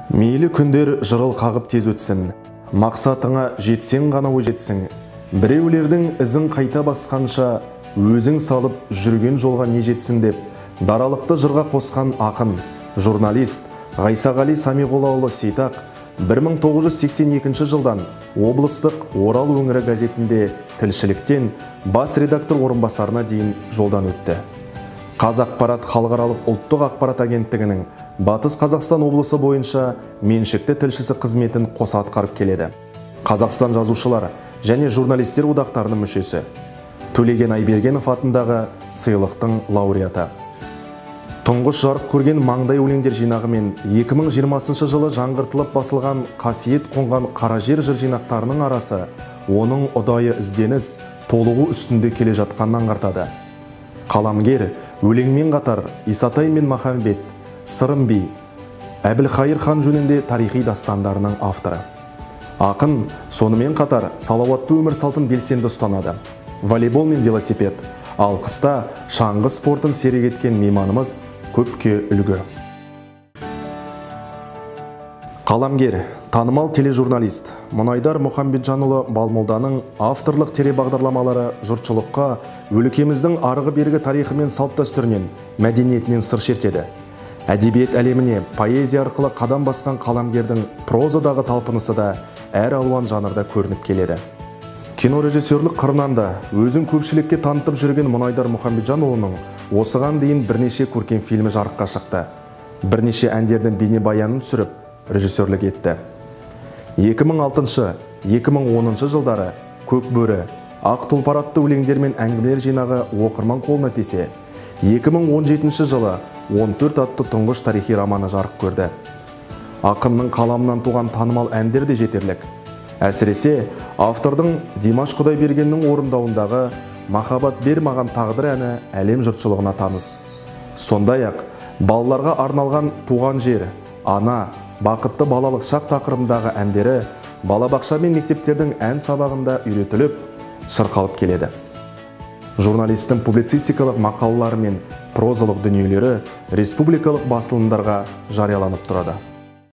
Мейлі күндер жырыл қағып тез өтсін, мақсатыңа жетсең ғана жетсің. Біреулердің ізін қайта басқанша, өзің салып жүрген жолға не жетсін деп, даралықты жырға қосқан ақын, журналист Ғайсағали Самиғоллаұлы Сейтақ 1982 жылдан облыстық Орал өңірі газетінде тілшіліктен бас редактор орынбасарына дейін жолдан өтті. Қазақпарат халықаралық ұлттық ақпарат агенттігінің Батыс Қазақстан облысы бойынша меншікті тілшісі қызметін қоса атқарып келеді. Қазақстан жазушылар және журналистер одақтарының мүшесі. Төлеген Айбергенов атындағы сыйлықтың лауреаты. Тұңғыш жарық көрген маңдай өлеңдер жинағымен 2020 жылы жаңғыртылып басылған Қасиет қонған қара жер жыр жинақтарының арасы оның ұдайы ізденіс, толығу үстінде келе жатқанын аңғартады. Қаламгер өлеңмен қатар Исатай мен Махамбет, Сырым би, Әбілхайыр хан жөнінде тарихи дастандарының авторы. Ақын сонымен қатар салауатты өмір салтын белсенді ұстанады. Волейбол мен велосипед, ал қыста шаңғы спортын серік еткен мейманымыз көпке үлгі. Қаламгер, танымал тележурналист Мұнайдар Мұхамбетжанұлы Балмолданың авторлық телебағдарламалары жұртшылыққа өлкеміздің арғы-бергі тарихы мен салт-дәстүрінен, мәдениетінен сыр шертеді. Әдебиет әлеміне поэзия арқылы қадам басқан қаламгердің прозадағы талпынысы да әр алуан жанрда көрініп келеді. Кинорежиссерлік қырынан да өзін көпшілікке танытып жүрген Мұнайдар Мұхамбетжанұлының осыған дейін бірнеше көркем фильмі жарыққа шықты. Бірнеше әндердің бейнебаянын түсіріп, режиссерлік етті. 2006-2010 жылдары Көк бөрі, Ақ тұлпар атты өлеңдер мен әңгімелер жинағы оқырман қолына тисе, 2017 жылы 14 атты тұңғыш тарихи романы жарық көрді. Ақынның қаламынан туған танымал әндер де жетерлік. Әсіресе, автордың Димаш Құдайбергеннің орындауындағы «Махаббат бер маған тағдыр» әні әлем жұртшылығына таныс. Сондай-ақ, балаларға арналған «Туған жер», «Ана», «Бақытты балалық шақ» тақырыбындағы әндері балабақша мен мектептердің ән сабағында үйретіліп, шырқалып келеді. Журналистің публицистикалық мақалалары мен прозалық дүниелері республикалық басылымдарға жарияланып тұрады.